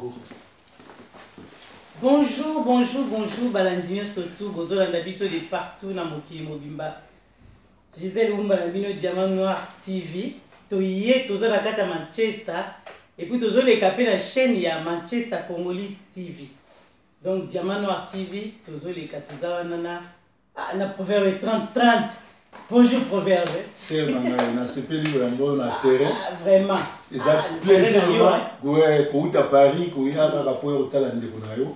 Go. Bonjour, bonjour, bonjour, balandi nyonso tout, bozolanda biso de partout na mokili mobimba. Gisèle Wumba na bino Diamant Noir TV. Toye toza na kati ya Manchester et puis tozoleka pe na chaîne ya Manchester Congolese TV. Donc Diamant Noir TV tozoleka, toza wana na Ah, na proverbe 30 30. Bonjour proverbe. Sœur na ngai, nasepeli koyamba oyo na terrain. Ah, vraiment. Eza Ah, plaisir terrain na yo, vraiment. Ouais, kouta Paris, koya kaka po ya kotala ndeko na yo.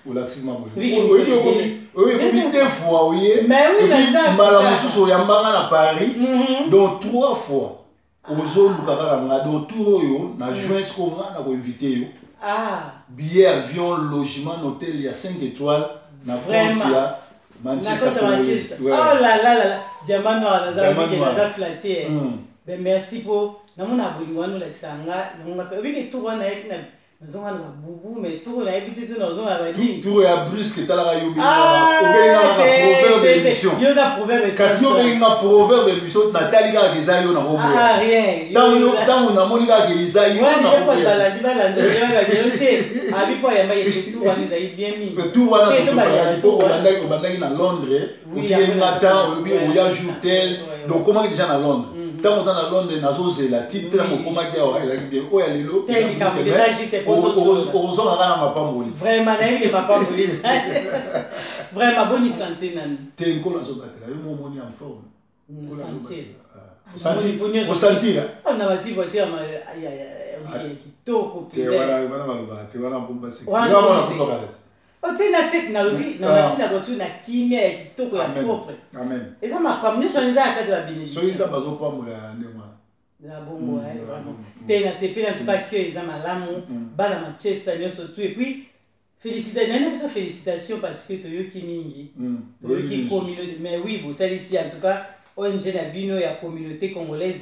Olakisi ma bolingo. Oui, Oyebi oui, okomi, oui. oyebi okomi deux fois oye. Mais oui, Et puis, na ndako mbala kaka. mosusu oyambanga na Paris. Donc trois fois. Ozoluka kaka nga. Donc tour oyo na juin sikoyo nga na koinvite yo. Ah. Billet avion, logement, hôtel ya 5 étoiles na Vraiment. compte ya Manchester Na kota Congolais. Manchester. Ouais. Oh là là là là. Diamant noir, naza Diamant obike, noir. naza flatté. Ben merci pour namona bolingo wana olakisa nga, yango nga pe. Obike tour wana nayaki na nazonga na babubu, mais tour oyo nayebi te soki nazonga na banini. Tour ya brusque etalaka yo obengi Ah, nga, obengi nga kaka te, proverbe te, te. émission. Yo oza proverbe Kasi yo 30. obengi nga proverbe émission, natali kaka eza yo na koboya. Ah, rien. Yo Ntango yo, oza- ntango namoni kaka eza yo Wana na déjà po koboya. balandi, balandi, balandi, balandi, te. Abi po ayamba ye te, tour wana ezali bien mingi. Mais tour wana Te, to tokokaki balandi, po tour wana. obandaki na Londres, Oui, otikeli après nga na temps, Londres. olobi Ouais, oya ouais, jour ouais, tel, ouais. donc okomaki déjà na Londres. Ntango oza na Londres, nazozela, ti ntango okomaki awa, ezalaki bien. Oyo ya lelo, Te, eza likambo plus eza semaine, juste po tosolola. okozonga kaka na mapamboli. Vraiment, nayebi ke mapamboli eza. Vraiment, boni santé nanu. Te, nkolo azobatela yo, mo omoni en forme. Nkolo Sentir. azobatela. Ah. Ah, boni nyonso. Osentir, hein? Ah, na bati voiture ya ma-, ya, ya, ya, ya, kitoko, Te, pile. wana, wana balobaka te, wana bomba seki. Wana Yo amona bomba kutoka te. Oh, te, na sek, nalobi, na Ah. bati na voiture na kimia ya kitoko, ya Amen. propre. Amen. Eza makambo nyonso wana eza na kati ya ba bénédiction. Soki Nzambe azopambola ya ndenge wana. Na bongo, hein, vraiment. Te, na sepeli, en tout cas, que eza malamu. Bana Manchester nyonso tout. Et puis, félicitations, nani biso félicitations parce que toyoki mingi. Toyoki Toyoki communauté, mais oui, bosalisi en tout cas ONG na bino ya communauté congolaise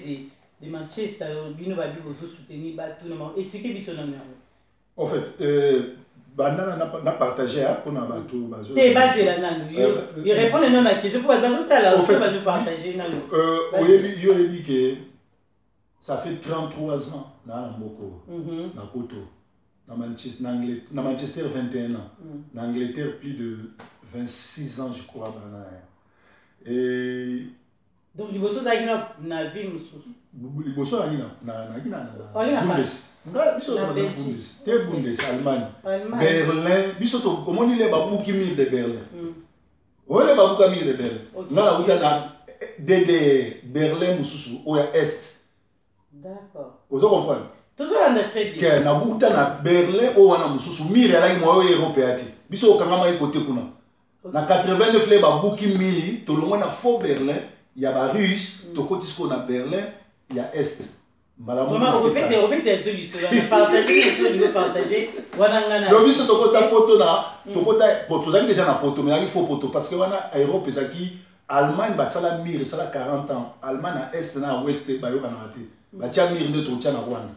de Manchester, bino babi bozo soutenir batu na ma-, etike biso na yango. En fait, banda na partager, hein, pour na bato bazo. Te, bazela nanu, yo, yo répondre non na question pour bazo tala, Au fait, bazo partager nanu. Vas-y. Oyebi, yo oyebi que ça fait 33 ans na na mboko. Na Koto. Na Manchester, na Angleterre, na Manchester 21 ans. Na Angleterre plus de 26 ans je crois bana. Et donc liboso ozalaki na ville mosusu. Liboso nazalaki na, na, na, na, na, Oyo na Bundes. Nga, biso Na tobanda Belgique. Bundes. Te Bundes, Allemagne. Allemagne. Berlin, biso to, omoni le babuki mur de Berlin. Oyo le babuka mur de Berlin. Ok. Nga nauta na DDR, Berlin mosusu, oyo ya Est. D'accord. Ozo comprendre? Tozolanda très bien. Ke, nabuta na Berlin oyo wana mosusu, mur ezalaki moyo oyo européen te. Biso okangamaki kote kuna. Na 89 le babuki mur, tolongwa na faux Berlin ya ba Russe, tokoti sikoyo na Berlin ya Est. Mbala moko Vraiment, na obete, kita. obete biso lisolo, na partager, biso lingo partager, wana nga na Donc biso tokota poto na, tokota, bon, tozalaki déjà na poto, mais ezalaki faux poto, parce que wana Europe ezalaki Allemagne basala mur, esala 40 ans. Allemagne na Est na Ouest bayokanaka te. Batia mur nde tokotia na Rwanda.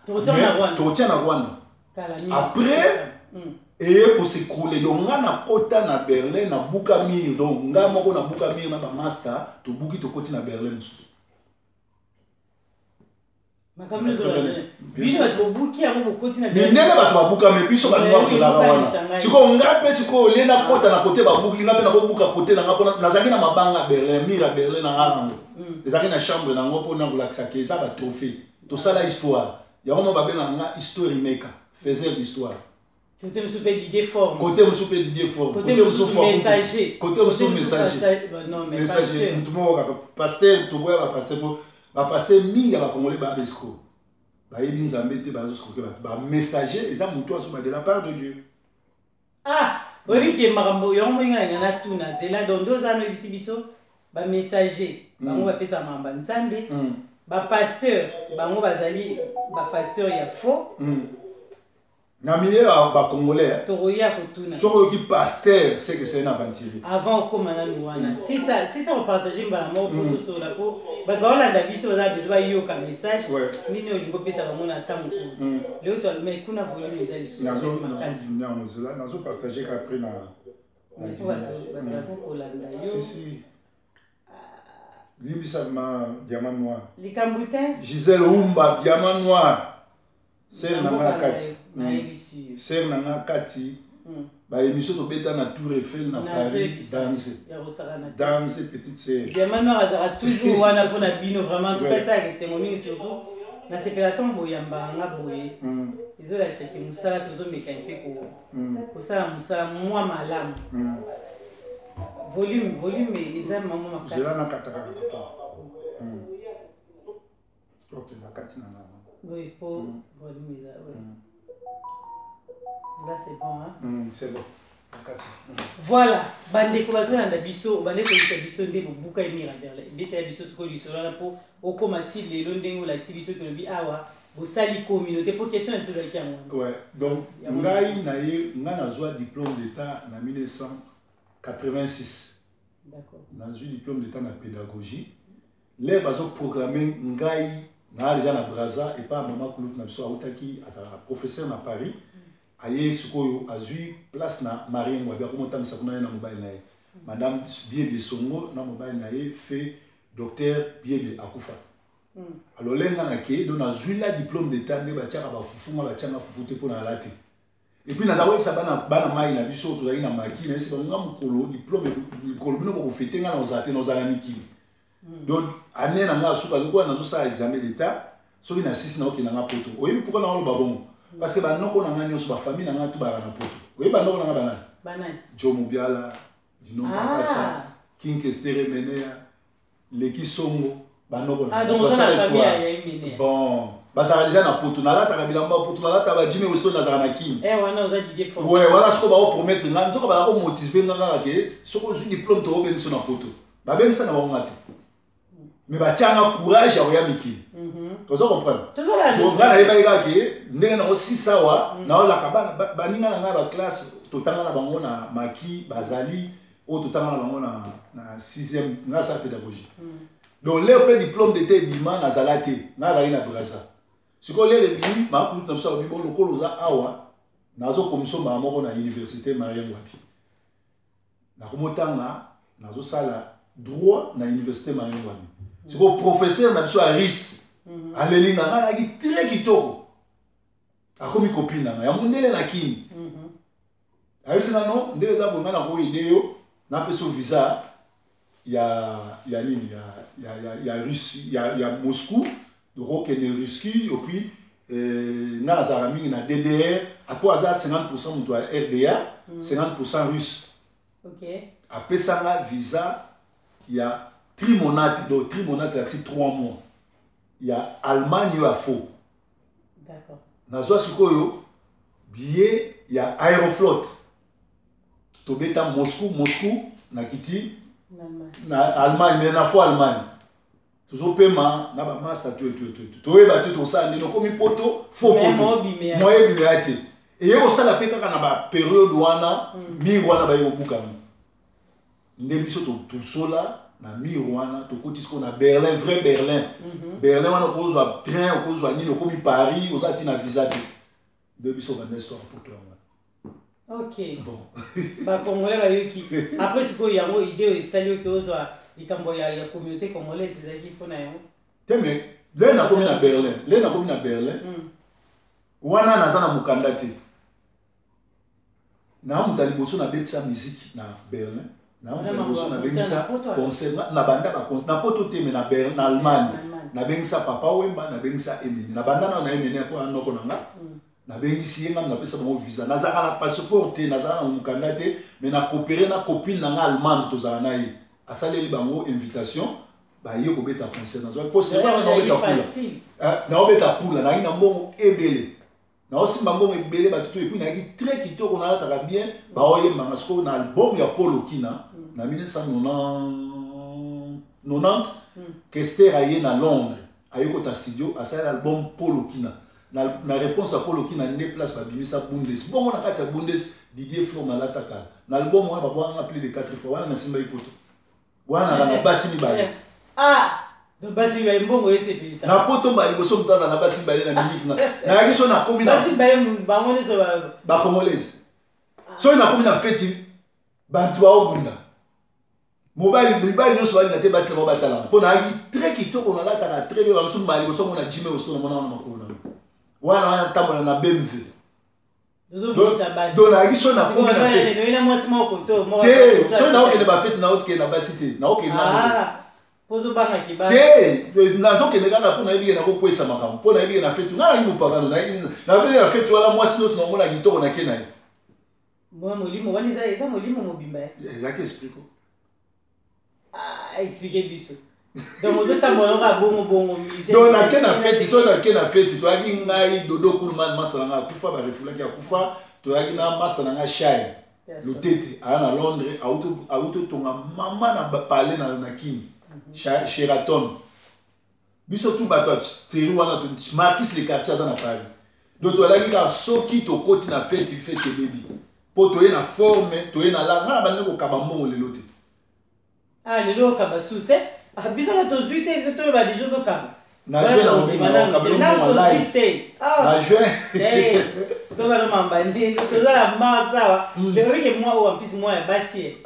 Tokotia na Mais Rwanda. tokotia na Rwanda. Kala mur. Après, eye kosekule. Donc nga na kota na Berlin, na buka mur. Donc nga moko na buka mur na ba master, tobuki tokoti na Berlin mosusu. Makambo nyonso wana. Biso bato bobuki yango bokoti na Berlin. Mindele bato babuka, mais biso bato Mais bato oui, tozalaka bobuka wana. lisanga ye. Sikoyo nga mpe sikoyo olie na kota na kote babuki, nga mpe nakobuka kote na nga mpona nazalaki na mabanga Berlin, mur ya Berlin na nga nango. Ezalaki na chambre nango mpona kolakisaka eza ba trophée. Tosala histoire. Yango mo babengaka nga history maker, faiseur d'histoire. Côté mosusu mpe Didier Forme. Côté mosusu mpe Didier Forme. Côté Côté mosusu mosusu Forme. messager. Côté mosusu Côté mosusu messager. pasteur. Bah, non, mais Messager. pasteur. Mutu moko kaka. Pasteur, toboya ba pasteur po. Ba pasteur mingi ya ba Congolais ba escroc. Bayebi Nzambe te, bazo escroquer bato. Ba messager eza mutu azoba de la part de Dieu. Ah, oyebi ke makambo yango moni nga na tuna zela donc ndoza no yebisi biso ba messager bango bapesa makambo ya Nzambe. Ba pasteur bango bazali ba pasteur ya faux. Na milieu ya ba Congolais, hein. Tokoya kotuna. Soki oyoki pasteur, c'est que c'est un aventurier. Avant okoma nanu wana. Si ça, si ça repartager mbala moko po tosola po bato baolanda biso baza besoin bayoka message. Nini olingi opesa bango na ntango oyo? Lelo to mais kuna volume eza lisusu makasi. Nazo partager kaka après na Mais po bato baza kolanda yo. Si, si. Limbisa ma diamant noir. Likambo te. Gisèle Oumba, diamant noir. Sœur na nga kati, sœur na nga kati, baémission tobeta na Tour Eiffel na Paris, danse danse, petite sœur. Diamant Noir azalaka toujours wana mpona bino. Vraiment, topesaka esengo mingi, surtout nasepela ntango boyambaka nga boye. Ezolakisaki mosala tozomeka mpe kosala mosala mwa malamu. Volume, volume eza mama makasi. Zela, nakataka kaka. Ok, nakati na nga. Oui, po volume eza, oui. Là, c'est bon, hein? C'est bon, nakati. Voilà, bandeko bazolanda biso, bandeko koyebisa biso nde bobuka mur ya Berlin. Ebetela biso sikoyo lisolo wana mpo okóma ti lelo ndenge olakisi biso. Tolobi awa bosali communauté, mpo question na biso ezalaki yango wana. Ouais, donc ngai na ye, ngai nazwa diplôme d'état na 1986. Nazwi diplôme d'état na pédagogie. L'heure bazoproclame ngai, naa déjà na Braza epa mama kulutu na biso. Autaki, azalaka professeur na Paris, aye sikoyo azwi place na Marien Ngouabi, akomotangisa kuna, ye na mobali na ye, madame Biebie Songo, na mobali na ye fe docteur Biebie, akufa. Alors lenga nake, donc nazwi la diplôme d'état, nde batiaka bafufu, nga batianga fufu te mpo na ala te. Et puis naza koyebisa bana, bana mai na biso, tozalaki na maki, nayebisi bango: nga mokolo diplôme, mokolo bino bokofete, nga nazala te, nazala mikili. Donc année na nga suka lokola nazosala examen d'état, soki na sisi naokenda nga Poto. Oyebi pourquoi naoloba bongo? Parce que banoko na nga nyonso, bafamille na nga, to bazala na Poto. Oyebi banoko na nga banani? Banani? Jo Mobiala, Dino Makasa, King Kestere Menea, Leki Songo, banoko na bon, bazalaka déjà na Poto. Nalataka bilamba Poto, nalataka bajime Weston, nazalaka na Kini. Ouais, wana soko baopromettre nga, nzoka bazala komotive nga kaka ke soki ozwi diplôme, tokobengi na Poto. Babengisa na bango nga te, mais batianga courage ya koya mikili. Toza comprendre? Nga nayebaki kaka ke ndenge nango sisa awa, naolaka baninga na ngai, baclasse totanga na bango na maki, bazali oyo totanga na bango na sixième. Nga asala pédagogie. Donc l'heure mpe diplôme d'état ebima, nazala te, nga azalaki na Braza. Sikoyo l'heure ebimi, makulutu na biso alobi: bo lokola oza awa, nazokomisa mbala moko na université Marien Ngouabi. Nakomotanga, nazosala droit na université Marien Ngouabi. Sikoyo professeur na biso aris aleli nga, nga nayaki très kitoko, akomi copine na nga ya mondele na Kini. Ayebisi nga: no, ndenge eza boye, nga nakoyede yo, napesa yo visa ya nini, ya Russie, ya Moscou. Donc okende Russie. Et puis nga nazalaka mingi na DDR, apo aza 50 moto ya RDA, 50 russe. Apesanga visa ya 3 Monate. Donc 3 Monate elakisi 3 mois ya Allemagne oyo ya faux. Nazwa sikoyo billet ya Aeroflot, tobeta Moscou, Moscou nakiti na Allemagne, mais na fo Allemagne tozopema na bamasa toyeba te tosala ndenge okomi Poto, fo Poto moyebimela te. Eye kosala mpe kaka na bapériode wana, mur wana baye kobukana nde biso tosola na mur wana, tokoti sikoyo na Berlin, vrai Berlin. Berlin wana okozwa train, okozwa nini, okomi Paris, oza ntina visa te. Nde biso banda histoire Poto yango. Ok. Bon. Bacongolais bayoki. Après sikoyo yango, idée oyo esali oki ozwa likambo ya communauté congolaise ezalaki mpona yango? Te, mais le nakomi na Berlin, le nakomi na Berlin wana, naza na mokanda te. Na moto ya liboso nabetisa miziki na Berlin, na moto ya liboso nabengisa concert na banda na Poto te, mais na Berlin, na Allemagne. Nabengisa Papa Wemba, nabengisa Emene, na banda nao na Emene mpo na noko na nga. Nabengisi ye, ngam napesa bango visa. Nazalaka na passeport te, nazalaka na mokanda te, mais nacoopéré na copine na nga allemande, tozala na ye, asaleli bango invitation, baye kobeta concert. Nazwaki mpo naobeta kula, naobeta kula, nayaki na mbongo ebele, naosimba mbongo ebele, bato to. Et puis nayaki très kitoko, nalataka bien, baoyembanga. Sikoyo na album ya Paul Okina na 1990, Kester aye na Londres, aye kota studio, asali album Paul Okina. Na réponse ya Paul Okina nde place babimisa Bundes. Bongo na kati ya Bundes, Didier Forme alataka na album wana, babwakanga plus de 4 fois. Wana nasimbaki Poto wana, naka na basi mibale. Ah, donc basi mibale, mbongo esepelisa. Na Poto mbala liboso moto aza na basi mibale na minute na nayaki. So nakomi na basi mibale, bango nyonso bacongolaise. Soki nakomi na feti, bato baobunda, mobali, mibali nyonso balinga te basi na bango batalanga, mpo nayaki très kitoko, nalataka très bien. Bamosusu mbala liboso mona jime oso, namona wana makolo na wana. Wana wana tambola na BMW. Donc nayaki so nakomi na fete te, soki naokende bafete, naokende na basi te, naokende te, nazokende kaka mpo nayebi ke nakokwesa makambo, mpo nayebi ke na fete nga nayaki mopakano. Nakokende na fete wana, mwasi nyonso namona kitoko, nake na ye. Molimo wana eza molimo mobimba. Ezalaki esprit ko. Explique biso. Donc ozotambola kaka bongo bongo? Donc nake na feti, soki nake na feti, toyaki ngai, Dodo Kulman, masa na ngai akufa, barefulaki, akufa. Toyaki na masa na ngai Shai Lutete, aya na Londres, auti otonga mama na palais na Kini, Sheraton. Biso tu bato ya teri wana, Marquis Le Quartier aza na Paris. Donc toyalaki kaka, soki tokoti na feti, feti ebebi, mpo toye na forme, toye na la. Ngai na bandi kokaba mbongo lelo te. Ah, lelo okaba su te. Ah, biso na tozwi te, toloba deja ozokaba. Na juin na mbongo live na juin. Tobalomamba nde toza na mars awa. Lelo mwa oyo ampisi mwa ya basi,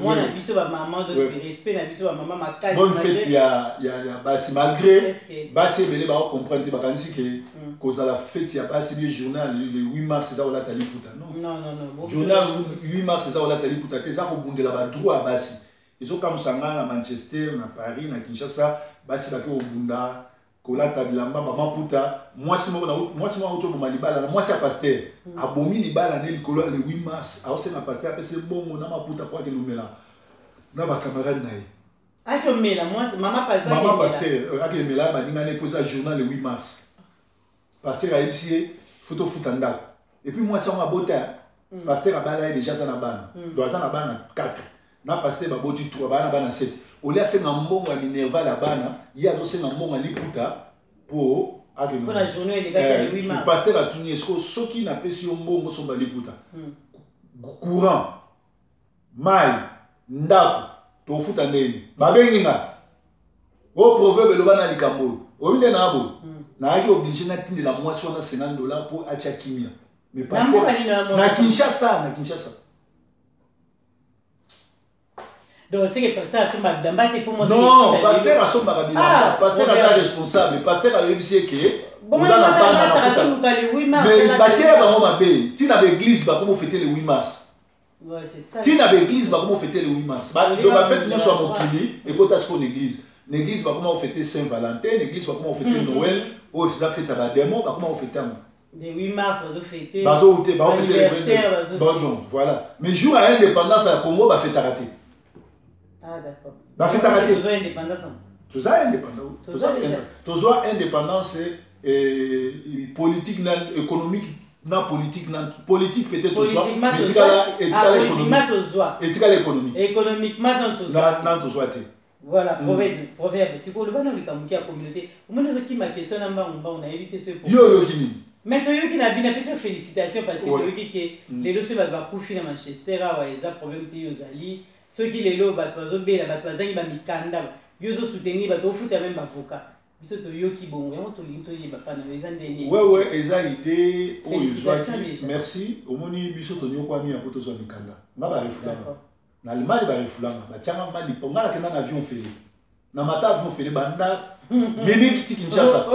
mwana biso bamama, donc respect na biso bamama makasi. Bonne fête ya basi, malgré basi ebele bakocomprendre te, bakanisi ke kozala fête ya basi bie journée le 8 mars eza kolata liputa. Non. Journée 8 mars eza kolata liputa te, eza kobundela badroit ya basi. Ezokamwisa ngai na Manchester, na Paris, na Kinshasa, basi bake kobunda kolata bilamba bamaputa. Mwasi moko auti oboma libala na mwasi ya pasteur, abomi libala nde likolo ya le 8 mars. Aosenga pasteur apesa mbongo na maputa po akende omela na bacamarade na ye. Akomela mwasi mama pasteur? Mama pasteur akemela baningani mpo eza journal le 8 mars. Pasteur ayebisi ye faut tofuta ndako. Et puis mwasi yango abota, pasteur abala ye déjà, aza na bana. Donc aza na bana 4 na pasteur, baboti 3, bana bana 7. Olia asenga mbongo ya minerval ya bana, ye azosenga mbongo ya liputa mpo mpona journée elekaki ya 8 mars. Pasteur atuni: esko soki napesi yo mbongo osomba liputa, courant, mai, ndako tokofuta ndeni? Babengi nga o proverbe eloba na likambo oyo oyo nde naa boye. Nayaki obligé natindela mwasi wana 50 $ mpo atya kimia. Mais pasteur na Kinshasa, na Kinshasa. Donc c'est que pasteur asomba bilamba te mpo Non, pasteur asombaka bilamba. Pasteur aza responsable. Pasteur ayebisi ye ke oza na bana na futa, mais bateya bango mabe. Ntina baeglise bakoma ofete le 8 mars, ntina baeglise bakoma ofete le 8 mars. Donc bafete nyonso ya mokili ekota sikoyo na église. Na église bakoma ofete Saint Valentin, na église bakoma ofete Noël oyo eza fete ya badémon, bakoma ofete yango. Le 8 mars bazofete. Bazoute baofete. Bon, donc voilà. Mais jour ya indépendance ya Congo, bafetaka te. Ah, d'accord. Bafetaka te. Tozwa indépendance? Toza indépendant, tozwa indépendance politique na économique, na politique, na politique peut-être tozwa, mais etikala économique, etikala économique. Économiquement non, tozwa. Na tozwa te. Voilà, proverbe. Sikoyo oloba na likambo ya communauté, omoni ozokima question na mbangu mbangu, nayebi te so. Yo oyoki nini? Mais toyoki na bino, apesi yo félicitation parce que toyoki ke lelo soki bato bakufi na Manchester awa, eza problème te. Yo ozali, soki lelo bato bazobela, bato bazangi bamikanda, yo ozosoutenir bato, ofuta même bavocat. Biso toyoki bongo, yango tolingi toyeba pa na yo eza ndeni. Wewe, eza idée oyo ezwaki. Merci. Omoni, biso tonyokwami yango, tozwa mikanda. Nga barefulanga na Allemagne, barefulanga, batianga malipo. Nga nakenda na avion ofele, na mata avion ofele banda Munich ti Kinshasa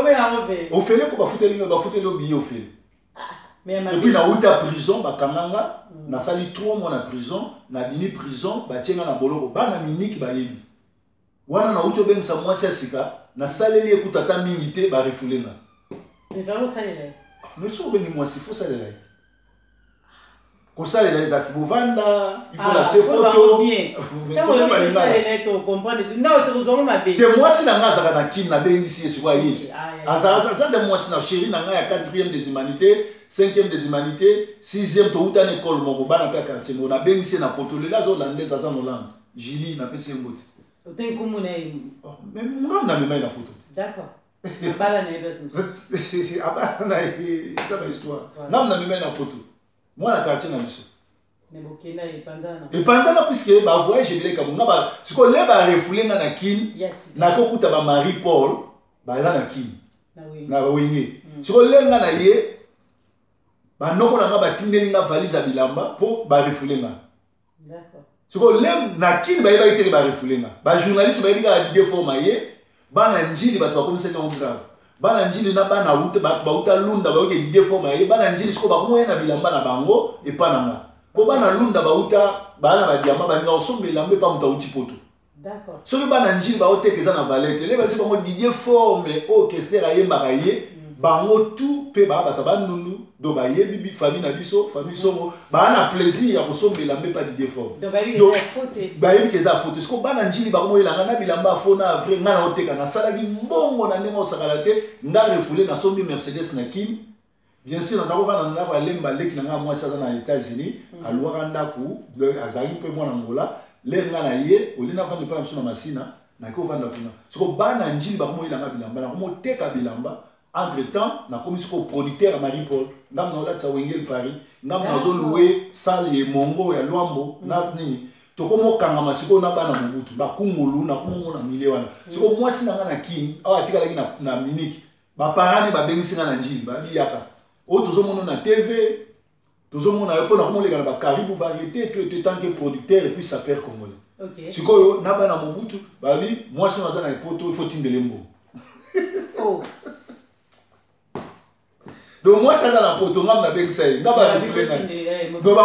ofele, ko bafuteli nga, bafuteli yo billet ofele. Et puis nauta prison, bakanga nga, nasali 3 mois na prison, nabimi prison, batie nga na boloko. Bana Munich bayebi wana. Nauti obengisa mwasi ya sika, nasaleli ekuta ata mingi te, barefule nga. Mais so obengi mwasi, faut salela ye. Kosalela eza bovanda, il faut lakise photo. Te, mwasi na nga azalaka na Kini, nabengisi ye sikoyo, aye ti aza te. Mwasi na chéri na ngai ya 4e des humanités, 5e des humanités, 6e, touta na ekole moko, bana mpe ya quartier moko. Nabengisi ye na poto, lelo aza hollandaise, aza na Hollande. Julie, napesi ye mbote. Mais nga namema ye na poto. D'accord, abala na ye place mosusu. Abala na ye, eza bahistoire. Nga namema ye na poto, mwana quartier na biso. Mais bokenda epanzana. Epanzana puisque bavoyage ebeleka bonga. Sikoyo le barefule nga na Kine, nakokuta bamarie Paul baza na Kine na Wenge. Sikoyo le nga na ye, banoko na nga batindeli nga valise ya bilamba mpo barefule nga. Sikoyo le na Kine bayebaki teke barefule nga. Bajournaliste bayebi kaka Didie Forma ye, bana Njili, bato bakomisaki yango grave. Bana Njili na bana uta, bato bauta Lunda bayoki Didier Forme aye. Bana Njili sikoyo bakomoya na bilamba na bango epa na nga, mpo bana Lunda bauta baa na badiama, balinga kosomba elamba epa moto auti Poto. Soki bana Njili baoteka, eza na valeur te. Le basi bango Didier Forme oyo Kester ayembaka ye, bango tout mpe baa bato Bandundu, donc bayebi famille na biso, famille Songo, baa na plaisir ya kosomba elamba epa Didier Forme. Bayebi ke eza faute. Siko bana Njili bakomoyelanga na bilamba ya faux na vrai. Ngai naoteka, nasalaki mbongo na ndenge osakala te. Nga refoulé, nasombi Mercedes na Kine. Bien sûr, naza kovanda na ndako ya Lemba. Leki na ngai mwasi aza na États-Unis, alwaka ndako, azalaki mpe mwana Ngola. Lere ngai na ye olie, navanda epai na biso na Masina, naki ovanda kuna. Siko bana Njili bakomoyelanga bilamba, nakomoteka bilamba. Entre temps nakomi sikoyo producteur ya Marie Paul. Ngambo naolatisa Wengel Paris, ngambo nazoluwe salle Emongo ya Lwambo na nini. Tokomokangama sikoyo na bana Mobutu, bakungulu, nakomomona milie wana. Sikoyo mwasi na ngai na Kini awa atikalaki na Munich. Baparents ne babengisi ngai na Njili, babiyaka oyo tozomona na TV, tozomona yo mpo na komoleka na bakaribu variété to ete tant que producteur et puis sapeur congolais. Sikoyo na bana Mobutu babi mwasi oyo aza na epoto, il faut tindele mbongo. Donc mwasi aza na Poto, ngambo nabengisa ye, nga barefule ngai. Donc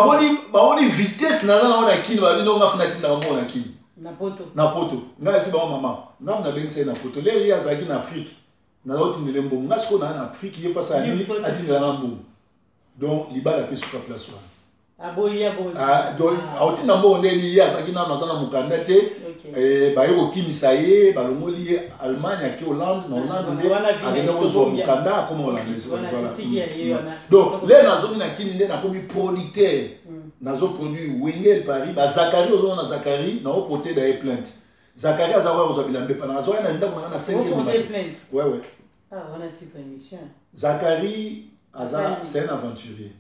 bamoni vitesse naza nango na Kini, babi ndongo nga funa tindaka mbongo na Kini. Na Poto. Na Poto. Ngai esi bango mama, ngambo nabengisa ye na Poto. Lere ye azalaki na Afrique, nazotindele mbongo. Nga sikoyo naa na Afrique, ye fasa ya nini atindelanga mbongo? Donc libala mpe suka place wana. Aboyi, aboyi. Ah, donc aotinda mbongo ndeni? Ye azalaki nano aza na mokanda te. Baye kokimisa ye, balongoli ye Allemagne, ake Hollande. Na Hollande nde akende kozwa mokanda, akoma hollandais. Donc lelo nazongi na Kini, nde nakomi producteur, nazoproduire Wengel Paris, bazakari. Ozomona Zakari, naoporte daye plainte. Zakari aza koya kozwa bilamba epana, azwaki na ndako nanga na 5. Ouais. Zakari aza, c'est un aventurier.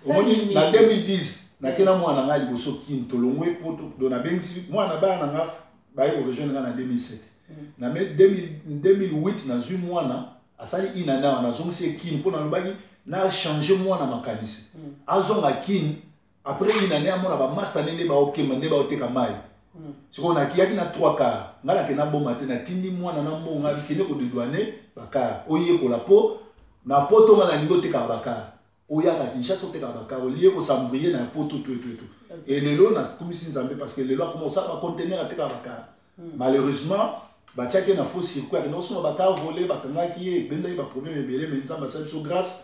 Omoni, na 2010 nakenda mwana na ngai liboso Kini, tolongwe Poto. Donc nabengisi mwana, bana na nga baye korejoindre ngai na 2007. Na 2008 nazwi mwana, asali ina awa, nazongisi ye Kini mpo nalobaki na change mwana makanisi, azonga Kini après une année, amona bamasa nde baokemba, nde baoteka mai. Sikoyo nakiyaki na 3 car, ngai nakenda mbongo te, natindi mwana na mbongo, ngai kende kodédouaner bacar, oyekola mpo na Poto. Ngai nalingi otekaka bacar, oyaka Kinshasa otekaka bacar, olie kosambrie na Poto tu etu etu. E lelo nakumisi Nzambe parce que lelo akoma kosala baconteneur, atekaka bacar. Malheureusement batiaki ye na faux circuit, akende kosomba bacar volé, bakangaki ye, ebendaki baproblème ebele. Mais Nzambe asali biso grâce,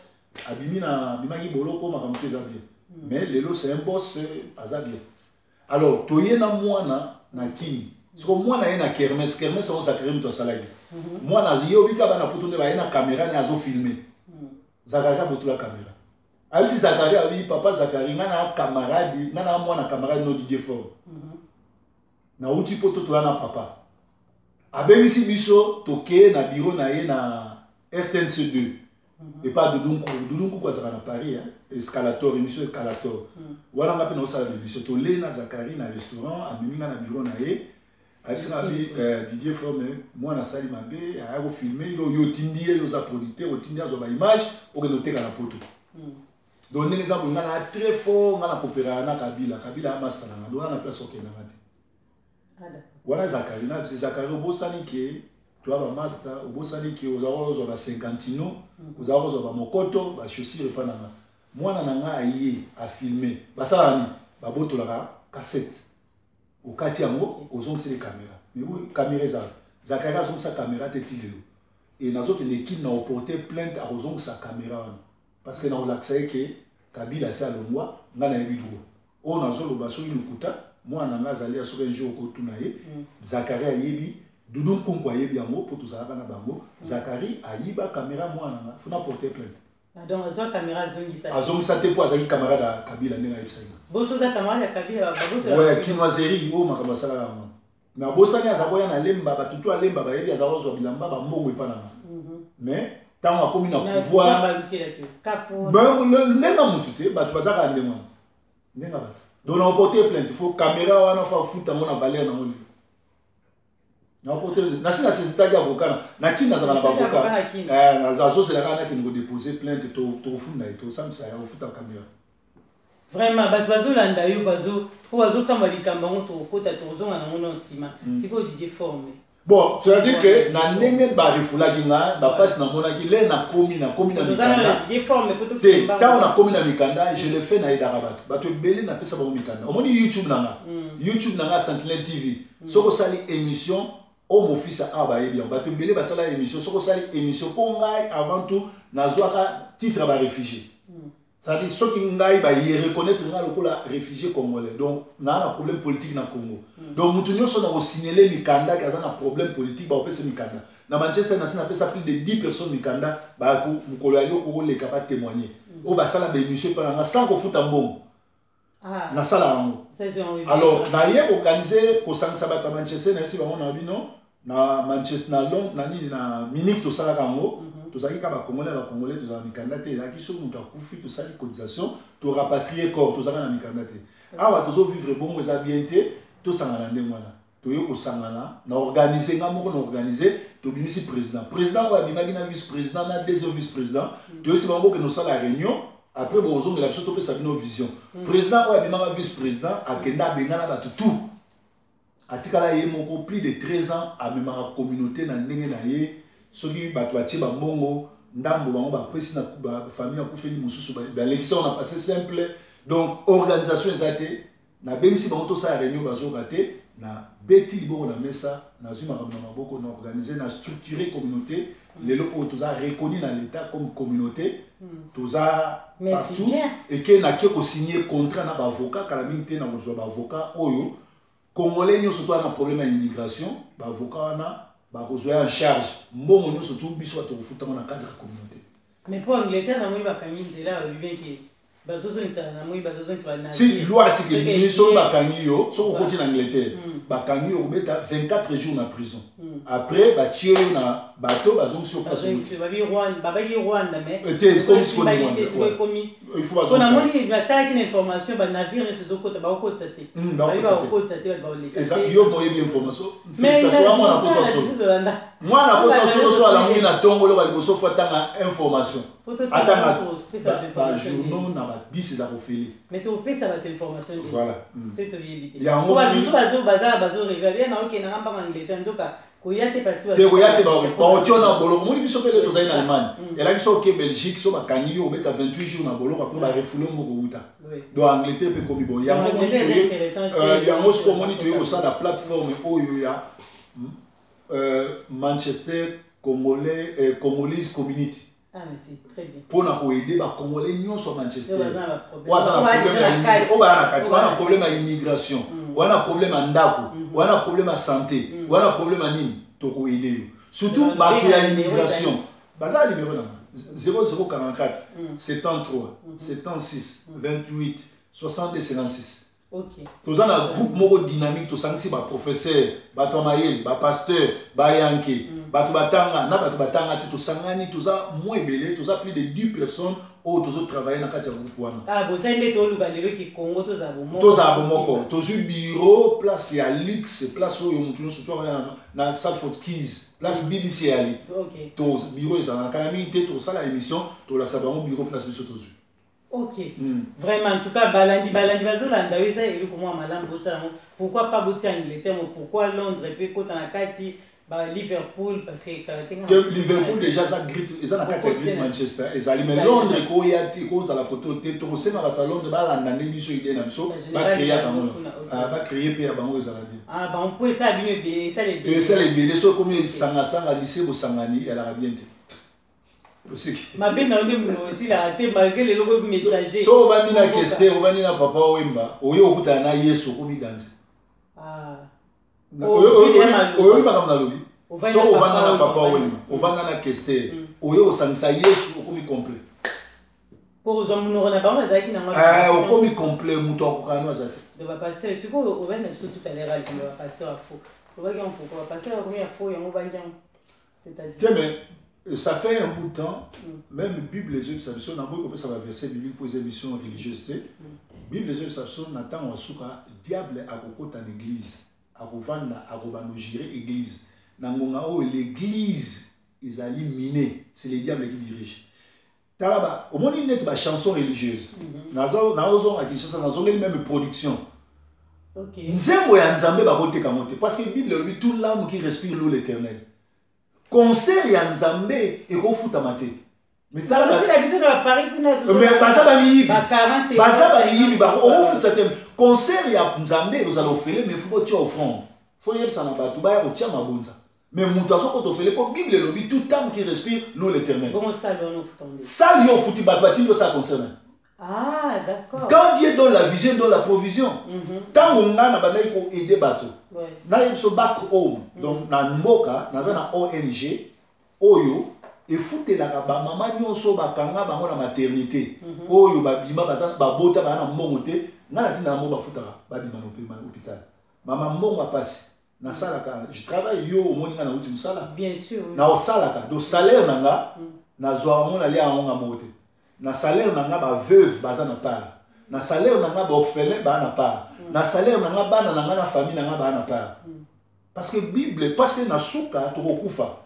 abimi na abimaki boloko, makambo to eza bien. Mais lelo c'est un boss, aza bien. Alors toye na mwana na Kini. Siko mwana ye na kermesse, kermesse yango Zakari moto asalaki. Mwana ye obika bana Poto nde baye na caméra ne, azofilme. Zakari abotola caméra, ayebisi Zakari, abi: "Papa Zakari, ngai na camarade, ngai na mwana camarade no Didier Fort, nauti Poto, toya na papa, abengisi biso, tokee na bureau na ye na RTNC 2 epa Dudu Nkuku." Dudu Nkuku azalaka na Paris, Escalator, émission Escalator wana. Nga mpe naosala émission, tole na Zakari na restaurant, amemi nga na bureau na ye, ayebisi nga abi: "Didier Forme, mwana asali mabe, aya kofilme yo, yo otindi ye, yo oza producteur, otindi azwa baimage, okende oteka na Poto." Donc ndenge eza boye, nga na très fort, nga na kopéraka na Kabila. Kabila amasa nanga, donc nga na place okendanga te. Wana Zakari na biso. Zakari, obosani ke toya bamaster, obosani ke ozala kozwa bacinquantino, ozala kozwa bamokoto, bachaussure epa nanga. Mwana na nga aye afilme, basalaka nini? Babotolaka cassette, okati yango, ozongiseli caméra. Mais caméra ezala, Zakari azongisa caméra te ti lelo. E nazokende Kini na oporte plainte, akozongisa caméra wana parce que nakolakisa ye ke Kabila asi alongwa. Ngai nayebi droit oyo nazoloba. Soki lokuta, mwana na ngai azali ya, soki un jour okotuna ye. Zakari ayebi, Dudu Nkunku ayebi yango mpo tozalaka na bango. Zakari ayiba caméra mwana na nga, funa porter plainte. Donc azwa caméra, azongisa? Azongisa te mpo azalaki camarade ya Kabila, ndenge ayebisaki. Boso oza camarade ya Kabila? Ouais, kinoiserie oyo makambo asalaka yango. Mais abosani aza koya na Lemba, bato tu alemba bayebi aza kozwa bilamba, bambongo epa na nga. Mais ntango akomi na pouvoir, ndenge motu te, bato bazaka ndenge wana, ndenge bato. Donc na oporte plainte, faut caméra wana, faut afuta yango na valeur nango. Lelo naoporte, nasi nasezitaki avocat na Kini, nazalaka na baavocat, azozelaka nakende kodépose plainte, tokofunda ye, tosambisa ya kofuta caméra. Vraiment, bato bazolanda yo, bazo po bazokamba likambo yango, tokokota, tokozonga nango na nsima. Sikoyo Didier Forme. Bon, c'est-à-dire que na ndenge barefoulaki nga, bapasi namonaki le nakomi na mikanda te. Ntango nakomi na mikanda, je le fais, nayedaka bato, bato ebele napesa bango mikanda. Omoni YouTube na nga, YouTube na nga Sentinelle TV, soki osali émission oyo mofisa awa, bayebi yango, bato ebele basala émission. Soki osali émission, mpo ngai avant tout nazwaka titre ya baréfugié, c'est-à-dire soki ngai baye reconnaître ngai lokola réfugié congolais, donc naa na problème politique na Congo. Donc motu nyonso na kosignele mikanda ke aza na problème politique, bakopesa mikanda. Na Manchester nasi napesa plus de 10 personnes mikanda. Mokolo ya lioko koleka batémoigne oyo basala baémission epa na nga sans kofuta mbongo. Nasala yango. Alors naye organise kosangisa bato ya Manchester, nayebisi bango na bino na Manchester, na Londres, na nini, na Munich, tosalaka yango. Tozalaki kaka Bacongolais na Bacongolais, tozala mikanda te. Ezalaki soki moto akufi, tosali cotisation, torapatrie corps. Tozalaka na mikanda te. Awa tozovivre bongo, eza bien te. Tosangana ndenge wana, toye kosangana na organise, nga moko na organise. Tobimisi président, président oyo abimaki na vice président na deuxième vice président. Toyesi bango bokende osala réunion, après bozongela biso, topesa bino vision. Président oyo abimaka vice président akende, abengana bato tout, atikala ye moko. Plus de 13 ans amemaka communauté na ndenge na ye. Soki bato batie bambongo ndambo, bango bapesi na famille akufeli, mosusu balekisi yango na passé simple. Donc organisation eza te. Nabengisi bango tosala réunion, bazoka te. Nabeti liboko na mesa, nazwi makambo na maboko, na organise, na structure communauté. Lelo oyo toza reconnu na l'État comme communauté, toza partout. Eke nake kosigne contrat na baavocat. Kala mingi te na kozwa baavocat oyo Congolais nyonso to na problème ya immigration, baavocat wana bakozwa en charge mbongo nyonso tu. Biso bato kofutango na cadre ya communauté. Mais po Angleterre, namoni bakangi nzela, alobi bien ke bazozongisa, namoni bazozongisa. Si loi asiki ebimi, soki bakangi yo, soki okoti na Angleterre, bakangi yo, kobeta 24 jours na prison, après batie yo na bato, bazongisi yo place. Babaki Rwanda, mais te, komi sikoyo. Namoni batalaki na information, banavire nyonso ezokota, bakokotisa te, bakokotisa te, bato baoleka. Yo moyebi information. Félicitation, mwana poto solo, mwana poto solo. So alamuki na ntongo, eloko ya liboso fo atanga information, atanga bajournaux na babisi eza kofele. Mais topesa bato information. Voilà. Soki toyebi te, bato mosusu baza bazorêver bien na okendanga mbanga Angleterre, nzoka koya te, parce te, koya te, bakotia na boloko. Omoni biso mpe nde tozali na Allemagne, elaki so oke Belgique, so bakangi yo, obeta 28 jours na boloko, après barefouler mboka outa. Donc Angleterre mpe ekomi bon. Yango yango soki omoni toye kosala plateforme oyo ya Manchester Congolais, Congolese Community mpona koaider Bacongolais nyonso ya Manchester oyo aza na kati, oyo na problème ya immigration, oyo na problème ya ndako, oyo na problème ya santé, oyo na problème ya nini, tokoaider yo. Surtout bato ya immigration baza na numéro nanga 0044 73 76 28 62 56. Toza na groupe moko dynamique, tosangisi baprofesseur, bato ya mayele, bapasteur, bayanke, bato batanga na bato batanga te. Tosangani, toza mwa ebele, toza plus de 10 personnes oyo tozotravaille na kati ya groupe wana. Ah, bosali nde toluka lelo ki Congo tozala bomoko. Tozala bomoko. Tozwi bureau, place ya luxe, place oyo motu nyonso toaka na Salford Quays, place BBC eyali. To bureau ezala na kala mingi te, tosala émission, tolakisa bango bureau place biso tozwi. Ok, vraiment, en tout cas balandi bazolanda yo, eza eloko mwa malamu bosala yango. Pourquoi pas botia Angleterre mo, pourquoi Londres mpe ekota na kati, ba Liverpool, parce que kala te. Te, Liverpool déjà eza great, eza na kati ya Great Manchester ezali, mais Londres ekoya te, ekozala koto te. Tokosenga bato ya Londres balanda nde biso, idée na biso, bacréer bango, bacréer mpe ya bango, ezala bien. Ah, bango mpo esala bino ebele, esala ebele. Esala ebele. So ekomi esangasanga, lycée bosangani, ezalaka bien te. Mabe na yo nde monoko esilaka te, malgré lelo koyebi messager. So ovandi na Kester, ovandi na Papa Wemba, oye okutana na Yesu, okomi danse. Oyoki makambo nalobi? So ovanda na Papa Wemba, ovanda na Kester, oye osangisa Yesu, okomi complet. Po kozwa monoko na bango bazalaki nango. Okomi complet, moto akokana no aza te. Donc bapasteur sikoyo ovandi na biso tout à l'heure, alinga bapasteur ya faux, olobaki yango. Pourquoi bapasteur bakomi ya faux? Yango obangi yango, c'est-à-dire? Te, mais ça fait un bout de temps, même Bible ezoyebisa biso. Naboyi kopesa baverset biblique mpo eza émission religieuse te. Bible ezoyebisa biso na ntango ya suka, diable akokota na église, akovanda, akobanda ogérer église. Na ngonga oyo l'église ezali miné, c'est le diable qui dirige. Tala ba omoni neti bachanson religieuse. Nazozonga Kinshasa, nazongeli même production. Nzembo ya Nzambe bakoteka yango te, parce que Bible elobi tout l'âme qui respire loue l'Éternel. Concert ya Nzambe ekofutama te. Mais tala mais baza bamiyibi, baza bamiyibi, okofutisa te. Concert ya Nzambe ekozala ofele, mais faut botia offrande, faut yebisa na bato baya kotia mabonza. Mais moto azokota ofele, mpo Bible elobi tout âme qui respire loue l'Éternel. Salle yo ofuti, bato batindi osala concert na. Ah, d'accord. Quand Dieu donne la vision, il donne la provision. Tango nga na bandaki ko aider bato. Na yebiso back home. Donc na mboka, naza na ONG oyo efutelaka ba mama nyonso bakanga bango na maternité. Oyo babima baza babota ba na mbongo te. Nga na tina yango bafutaka babima na hôpital. Mama mbongo apasi. Nasalaka, je travaille, yo omoni nga nauti mosala. Bien sûr. Oui. Na osalaka, donc salaire na nga nazwaka yango, nalia yango nga moko te. Na salaire na nga ba veuve baza na part, na salaire na nga ba orphelin baza na part, na salaire na nga bana na nga na famille na nga baza na part. Parce que Bible, parce que na suka tokokufa,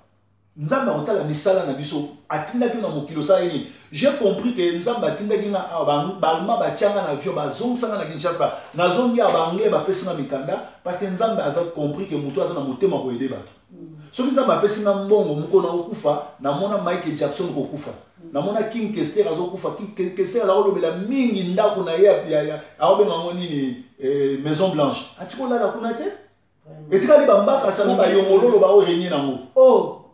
Nzambe akotala misala na biso. Atindaki na mokili osala nini? J'ai compris que Nzambe atindaki nga awa. Balma batianga na avion, bazongisanga na Kinshasa, nazongi awa, baanglais bapesi nga mikanda, parce que Nzambe avait compris que moto aza na motema koyede bato. Soki Nzambe apesi nga mbongo, mokolo na kokufa, namona Michael Jackson kokufa, namona King Kester azokufa. King Kester aza kolobela mingi ndako na ye, akobenga yango nini, Maison Blanche, atiki olala kuna te, etikali bambaka sana bayongololo baorenye nango.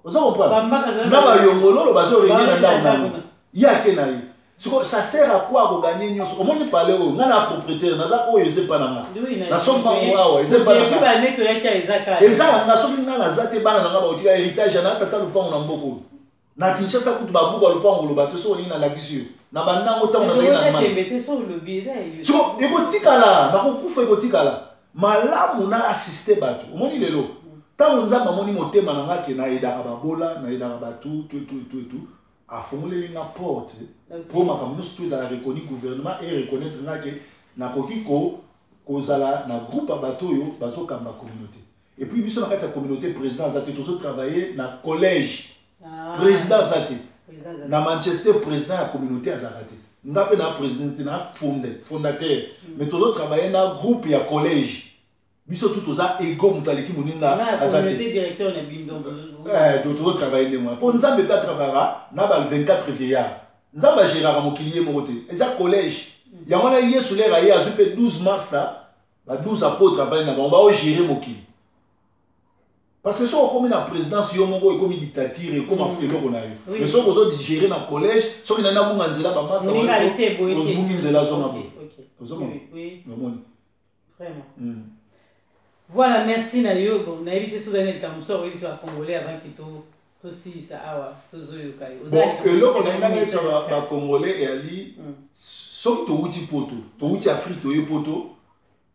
Oza comprendre? Na bayongololo bazorenye na ndako nango, ye ake na ye. Siko ça sert à quoi koganye nyonso? Omoni pale oyo, nga na propriétaire naza, oyo eza epa na nga, nasomba yango awa, eza epa na nga, eza ya nga. Soki nga naza te, bana na nga bakotika héritage na tata lupango na mboka oyo na Kinshasa. Kutu babuka lupango, koloba te. Soki olingi, nalakisi yo na bandango ntango nazali na Allemagne. Siko ekotikala, nakokufa, ekotikala. Malamu na assiste bato. Omoni lelo, ntango Nzambe amoni motema na nga ke nayedaka babola, nayedaka bato, tout tout tout tout, afongoleli nga porte mpo makambo nyonso to ezala reconnu, gouvernement e reconnaître nga ke nakoki kozala na groupe ya bato oyo bazokamba communauté. Et puis biso na kati ya communauté, président aza te, tozotravaille na collège. Président aza te na Manchester, président ya communauté azalaka te. Nga mpe na président te, na fondateur, mais tozotravaille na groupe ya collège. Biso tu toza ego, moto aleki moninga aza te. Donc tozotravaille ndenge wana, mpo Nzambe mpe atravaka na ba 24 vieillard. Nzambe agéraka mokili ye moko te, eza collège. Yango wana Yesu lere aye, azwi mpe 12 master, ba 12 apôtre, avandi na bango, baogérer mokili. Parce que soki okomi na présidence yo moko, ekomi dictature, ekoma eloko na yo. Mais soki ozogérer na collège, soki nani abunga nzela, bamaster ozobungi nzela, azonga boye, ozomona, omoni. Vraiment. Voilà, merci na yo. Bon, nayebi te soki ozali na likambo mosusu akoyebisa bacongolais avant ke tosilisa awa, tozoyoka yo. Bon, eloko na ngai nayebisa bacongolais eyali: soki towuti poto, towuti Afrique, toye poto,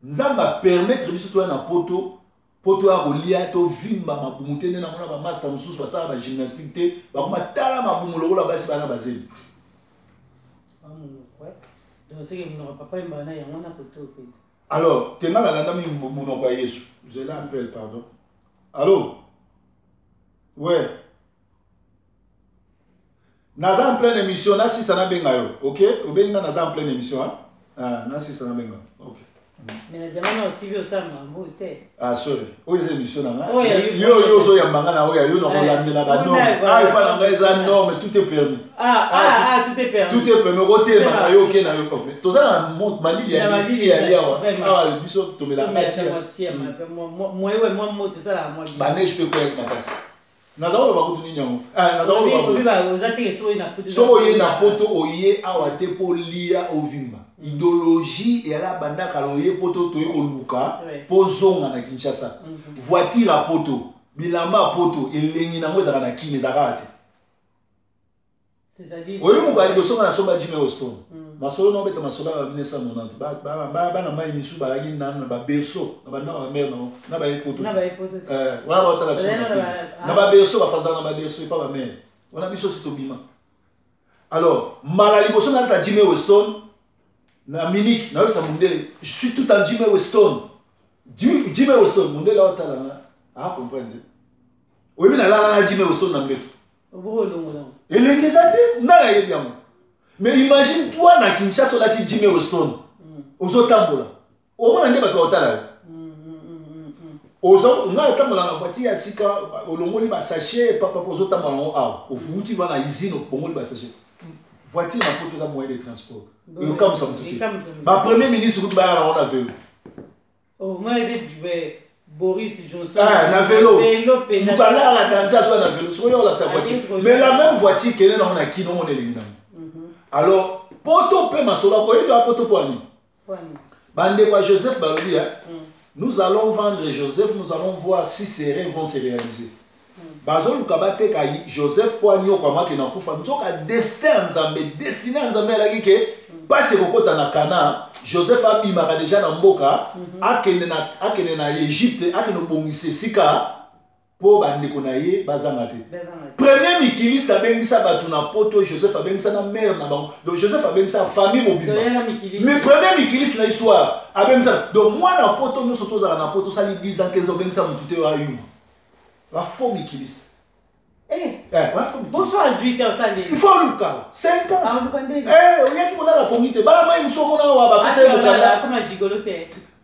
Nzambe apermettre biso toya na poto mpo toya kolia, tovimba mabumu te. Nde namona bamaster mosusu basala bagymnastique te, bakoma tala mabumu lokola basi bana bazeli. Donc seke monoko papa yembaka na yango wana koto mpenza. Alors te, nga nalanda mingi monoko ya Yesu. Zela appel, pardon. Allo, ouais, naza en pleine émission, nasisa nabenga yo. Ok, obengi nga, naza en pleine émission, hein? Ah, nasisa nabenga, ok. Mais na Diamant Noir TV osala makambo te. Ah, sorry, oyo eza émission na nga. Yo ozoyamba nga na oyo ya yo, na kolandela banorme. Ah, epa na ngai eza norme, tout est permis. Ah, ah, ah, tout est permis. Tout est permis, okotelema na yo, oke na yo. Toza na malili ya ti ya awa awa, biso tomelaka tia. Mwewe mwa moto esalaka mwa. Baneige mpe kweyaki makasi. Naza koloba kutu nini yango? Naza koloba soki oye na poto, oye awa te mpo lia ovimba. Idéologie eyala banda kala. Oye poto, toye koluka mpo zonga na Kinshasa. Voiture ya poto, bilamba ya poto, elengi nango ezalaka na Kini, ezalaka te. Oyebi, mokolo ya liboso nga nasomba Jimmy Weston, masolo na obeta masolo ya 1990, bana mai misu bazalaki nanu na baberceau na bandako ya bamare nango na baye poto wana, baotala biso na baberceau, bafazaka na baberceau epa bamare wana. Biso si tobima. Alors mbala liboso nalata Jimmy Weston na Munich, nayebisa mondele: "Je suis tout en Jimmy Weston, Jimmy Weston." Mondele aotala nga, acomprendre. Oyebi, nalala na Jimmy Weston na mbeto, elengi eza te, nga nayebi yango. Mais imagine toi na Kinshasa, olati Jimmy Weston, ozotambola, omona nde bato baotala yo. Ngai otambola na voiture ya sika, olongoli basachet papapa, ozotambola yango awa, ofuti va na usine, obongoli basachet. Voiture na Poto eza moyen de transport. Eyokamwisa motu te. Bapremier ministre kutu bayaka nango na velo. Boris Johnson. Ah, na velo. Moto alaka danse, azwa na velo. Soki oyo olakisa voiture, mais la même voiture, kende nango na Kino, omona elengi nango. Alors Poto mpe masolo akoyebi to ya Poto mpo ani. Bandeko ya Joseph balobi: "Nous allons vendre Joseph, nous allons voir si ses rêves vont se réaliser." Bazoluka bateka Joseph mpo anyokwama, akende akufa. Nzoka destin ya Nzambe, destinée ya Nzambe alaki ke mpasi ekokɔta na Kana, Joseph abimaka deja na mboka, akende na Egypte, akende obongisa esika mpo bandeko na ye bazanga te. Premier mikiliste abengisa bato na Poto, Joseph abengisa na mare na bango. Donc Joseph abengisa famille mobimba, mais premier mikiliste na histoire abengisa. Donc mwana Poto nyonso tozala na Poto, osali 10 ans, 15 ans, obengisa motu te, oyo ayuma bafaux mikiliste. Bonsoir, azwi te, osali. Il faut oluka 5 ans. Oyaki kolala pongi te. Bana mai mosu omona awa bapesa ye mokanda,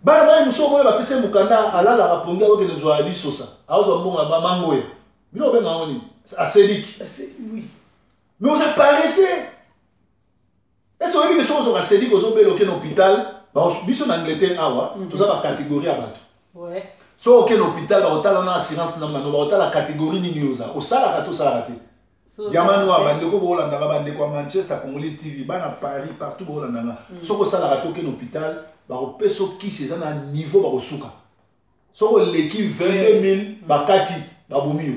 bana mai mosu omona bapesa ye mokanda, alalaka pongi, akokende zwa lisosa, azwa mbongo ya bamangoya. Bino obenga yango nini? Asediki. Mais oza paresse. Ese oyebi ke soki ozwaka sediki, ozobela, oke na hôpital? Biso na Angleterre awa toza bacatégorie ya bato. Soki oke na hôpital, bakotala na assurance na mano, bakotala catégorie nini oza, osalaka to osalaka te. Diamant Noir, bandeko bolandaka, bandeko ya Manchester Congolese TV, bana Paris, partout bolandanga, soki osalaka te, oke na hôpital, bakopesa okisi eza na niveau, bakosuka. Soki oleki 22 000, bakati, babomi yo.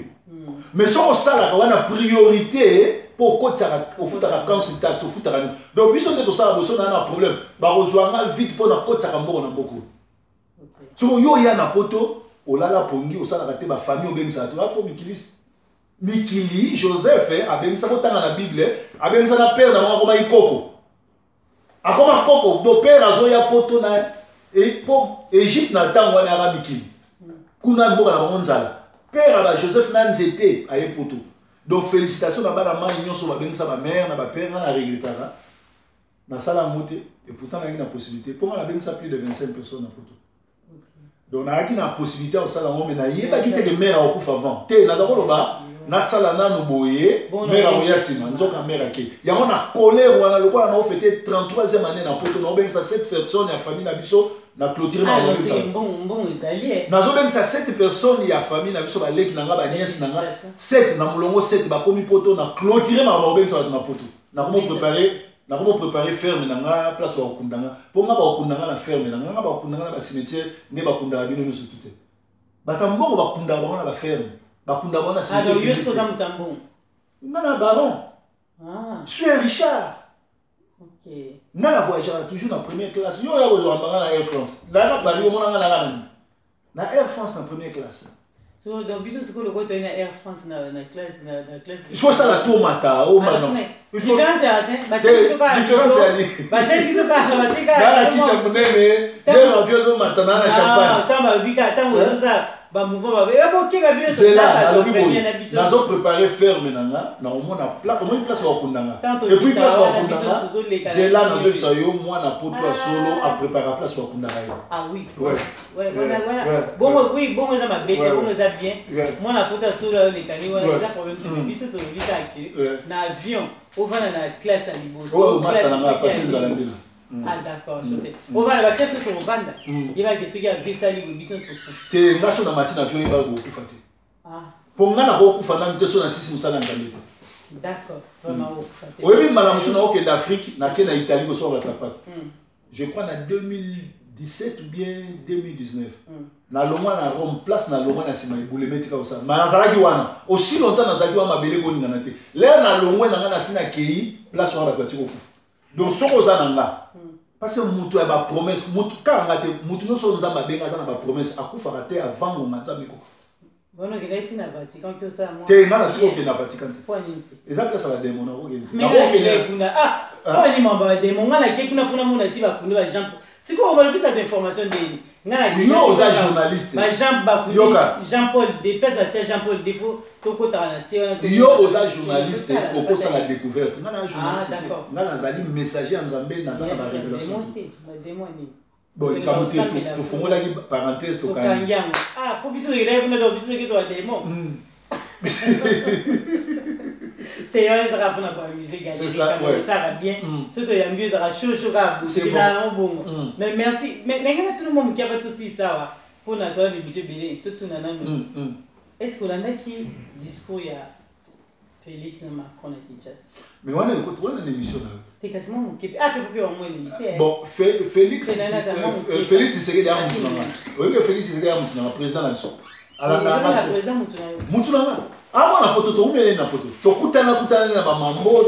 Mais soki osalaka wana, priorité, mpo okotisaka, ofutaka council tax, ofutaka nini. Donc biso nde tosala boso na na problème, bakozwanga vite mpo nakotisaka mbongo na mboka. Soki yo oya na Poto, olala pongi, osalaka te, bafamille obengisaka te, afo mikilisi mikili. Joseph abengisa, kotanga na Bible, abengisa na père na bango, akoma ikoko, akoma koko. Do père azoya Poto na po Egypte na ntango wana yaka mikili kuna, mboka na bango nzala. Père ya bajoseph na nzete aye Poto. Donc félicitation na bana mai nyonso babengisa bamare na bapère. Nga na regretaka nasala yango te, et pourtant nayaki na possibilité, mpo nga nabengisa plus de 25 personnes na Poto. Donc nayaki na possibilité ya kosala yango, mais nayebaki te ke mare akokufa avant te. Naza koloba nasala nanu boye, mare akoya nsima. Nzoka mare ake yango na colère wana. Lokola naofêter 33e année na Poto, naobengisa 7 personnes ya famille na biso na clôture. Nazobengisa 7 personnes ya famille na biso, baleki na nga, banièce na nga, 7 na molongo, 7 bakomi Poto. Na clôture makambo, bakobengisa bato na Poto. Nakomo préparer ferme na nga, place bakokunda nga, mpo nga bakokunda nga na ferme na nga. Nga bakokunda nga na bacimetière nde bakundaka bino nyonso tu te. Bato ya mbongo bakundaka bango na baferme, bakundaka bango na cimetière. Nga na baron, je suis un Richard. Nga na voyageaka toujours na première classe. Yo oya kozwamba nga na Air France, nayaka Paris, omona nga nanga nani na Air France na première classe. So donc biso sikoyo lokola toyi na Air France na classe, na classe. Il faut osala tour mata omana. Différence ya te. Différence ya nini? Batiaki biso kaka, batie kaka. Na kiti ya monene, nde avion ezomata na champagne. Ntango balobi kaka, ntango ozosala bamouvement, bokeba bino. Zela, nalobi boye, nazoprépare ferme na nga, nakomona omoni place bakunda nga, et puis place bakunda nga. Zela, nazoyebisa yo, mwana Poto ya solo aprépara place bakundaka ye. Ah oui, bongo oui, bongo eza mabe te, bongo eza bien. Mwana Poto ya solo ayolekani wana, eza problème te. Biso tolobi kaka na avion, ovanda na classe ya liboso. Masa na nga pasi nzala mbila. Ah d'accord, te ovanda baclasse oyo tokovanda, yebake soki avion esali boye, biso te. Nga so na mati na avion, yebaka kokufa te, mpo nga nakokufa nanu te so na sisi mosala ya Nzambe te. D'accord, vraiment okokufa te. Oyebi, mbala mosusu naokende Afrique, nake na Italie kosoka sapato, je crois na 2017 ou bien 2019, nalongwa na Rome, place nalongwa na nsima ebuleme tika kosala ma nazalaki wana aussi longtemps, nazalaki wana, mabele koningana te. Lere nalongwe na nga, nasi nakei place wana, bato bati kokufa. Donc soki oza na nga, parce que moto ya bapromesse, motu kaka nga te, motu nyonso Nzambe abenga aza na bapromesse, akufaka te avant ngonga Nzambe ekokufa. Te, nga natiki kokende na Vatican te, eza place ya bademo. Nakokende. Bademo, nga nake kuna funa mona ti bakunde ba Jean. Sikoyo balobisaka information ndeni? Yo oza journaliste. Bajean bakundi Jean Paul de place batia Jean Paul Defo, tokotaka na se wana. Yo oza journaliste, okosala découverte. Nga na journaliste, nga nazali messager ya Nzambe, naza na barévélation. Bon, likambo te, tofongolaki parenthèse, tokangi yango. Ah, po biso tokelaki kuna, donc biso tokezwa badémon te. Wana ezaka mpona koamuse, esalaka bien. So toyambi, ezaka chaud chaud kaka yango bongo. Mais merci. Mais ndenge natuna mwa moke, aba tosisa awa mpona toya bibiso ebele, totuna nanu: est ce que olandaki discours ya Félix na Macron na Kinshasa? Mais wana ekoti wana na émission na yo. Te, kasi mwa moke ah, mpe bango elingi te. Bon, Félix Tshisekedi ya mutu na nga, oyebi, Félix Tshisekedi ya mutu na nga, président na biso. Alandaka mutu na nga awa na poto, toumeli na poto, tokutana kutana na bamambo.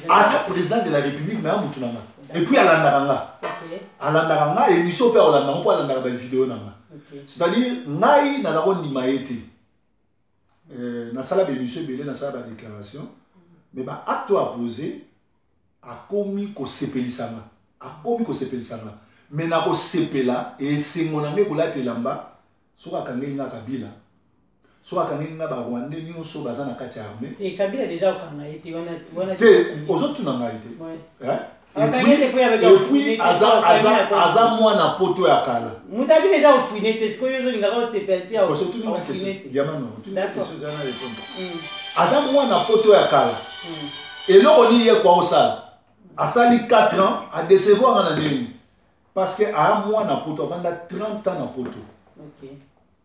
Aza président de la République, mais ya mutu na nga. Et puis alandaka nga, alandaka nga émission mpe, aolandaka mpo alandaka bavideo na nga. C'est-à-dire ngai naza kondima ye te. Nasala baémission ebele, nasala badéclaration, mais baacte oyo apose akomi kosepelisanga, akomi kosepelisanga. Mais nakosepela, esengo na ngai kolata elamba soki akangeli nga Kabila, soki akangeli nga Barwandais nyonso baza na kati ya armée. Te, Kabila déjà okanga ye te wana. Te, ozotuna ngai te. Et puis aza mwana poto ya kala. Moto abi déjà ofouine te, sikoyo ozolingaka osepela ti. Aza mwana poto ya kala. Eloko nini ye kwa osala? Asali 4 ans, adecevoir nga na ndenge, parce que aya mwana poto, avanda 30 ans na poto.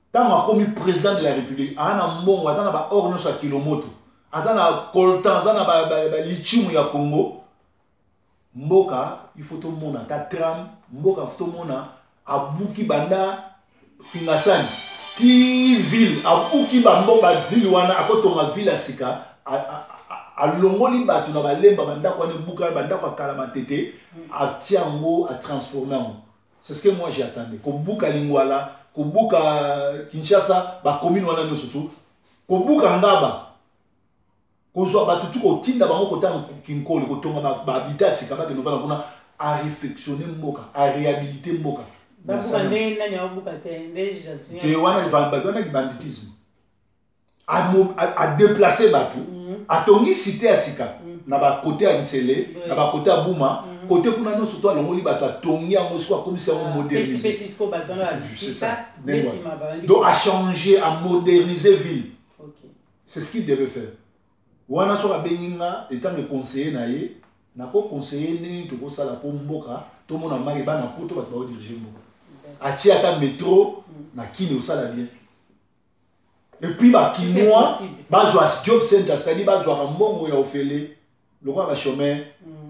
Ntango akomi président de la République, aa na mbongo, aza na baor nyonso ya kilomoto, aza na coltan, aza na balithium ya Congo. Mboka il faut tomona ata tram, mboka il faut tomona abuki banda Kingasani ti ville, abuki bambo baville wana, akotonga ville ya sika, alongoli bato na balemba, bandako wana ebuka, bandako ya kala, matete, atia yango, atransforme yango. C'est ce que moi j'attendais: kobuka Lingwala, kobuka Kinshasa, bacommune wana nyonso tu, kobuka Ngaba, kozwa bato tu, kotinda bango kotanga Kinkole, kotonga bahabitat ya sika, bakende ovanda kuna, aréfectionne mboka, aréhabilite mboka. Te, wana bato wana banditisme. Adéplace bato, atongi cité ya sika na bakote ya Nsele, na bakote ya Buma, kote kuna nyonso to alongoli bato, atongi yango siko, akomisi yango modernisé. Donc achanger, amoderniser ville, c'est ce qu'il devait faire. Wana soki abengi nga etange conseiller na ye, nakoconseiller ndenge tokosala mpo mboka tomona maki bana poto, bato baodirige mboka. Atie ata métro na Kini, osala bien. Et puis Bakinois bazwa job center, c'est-à-dire bazwaka mbongo ya ofele lokola bachômeur.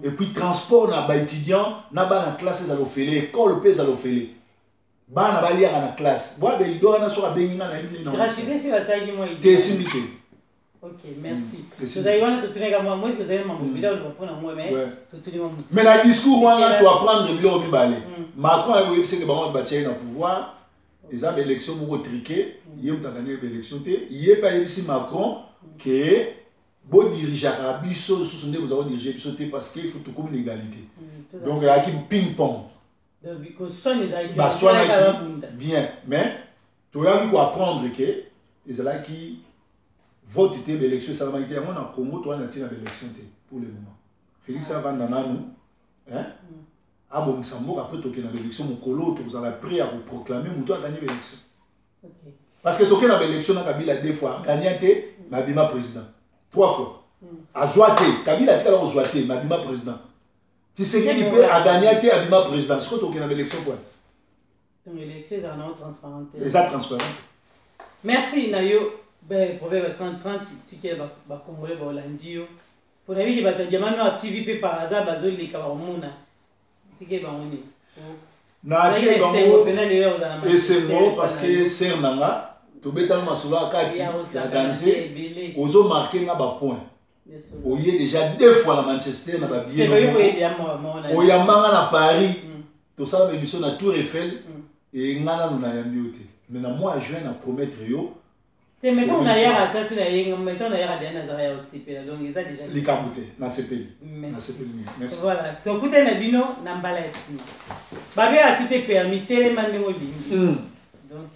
Et puis transport na baétudiant na bana classe ezala ofele, école mpe ezala ofele, bana baliaka na classe. Bwa beido wana, soki abengi nga, nayebi te, esimbi te. Ok, merci. Tozali wana, totunaka mwa moi, tozali mambo bila oloba mpona moi, mais totuni mwa. Mais na discours wana toapprendre biloko mibale. Macron akoyebiseke bango batia ye na pouvoir, eza baélection moko truqué, ye moto aganye baélection te. Ye mpe ayebisi Macron ke bodirigeaka biso lisusu nde boza kodirige biso te, parce que il faut tokomi na égalité. Donc eyaki ping pong, baswanaki bien. Mais toyaki koapprendre ke ezalaki vote te, baélection esalamaki te. Yango na Congo towana na ntina baélection te pour le moment. Félix avanda nanu, abongisa mboka, après tokende na baélection. Mokolo tokozala prêt ya koproclame moto aganye baélection, parce que tokende na baélection na Kabila deux fois, aganya te, mais abima président. Trois fois azwa te, Kabila atikala kozwa te, mais abima président. Tshisekedi mpe aganya te, abima président. Sikoyo tokende na baélection point. Eza transparent. Merci na yo. Proverbe 30 30, tikela Bacongolais baolandi yo, mpona yebiki bato ya Diamant Noir TV mpe par hasard bazoleka, bakomona, tikeli bango nini? Natikeli bango esengo, parce que sœur na nga, tobetana masolo ya kati ya danger. Ozomarke nga bapoint, oye déjà deux fois na Manchester na babillet, oyambanga na Paris, tosala baémission na Tour Eiffel. E nga nanu nayambi yo te, mais na mois ya juin na promettre yo. Te, mettons nayaka ata so nayenga, mettons nayaka deya, nazaka ya kosepela, donc eza déjà. Likambo te, nasepeli, nasepeli mingi, merci. Voilà, tokutani na bino na mbala ya nsima. Babela, tout est permis, telema ndenge olingi. Donc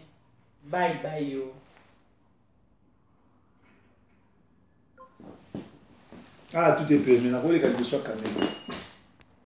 bye bye yo. Ah, tout est permis, nakoleka liboso ya caméra.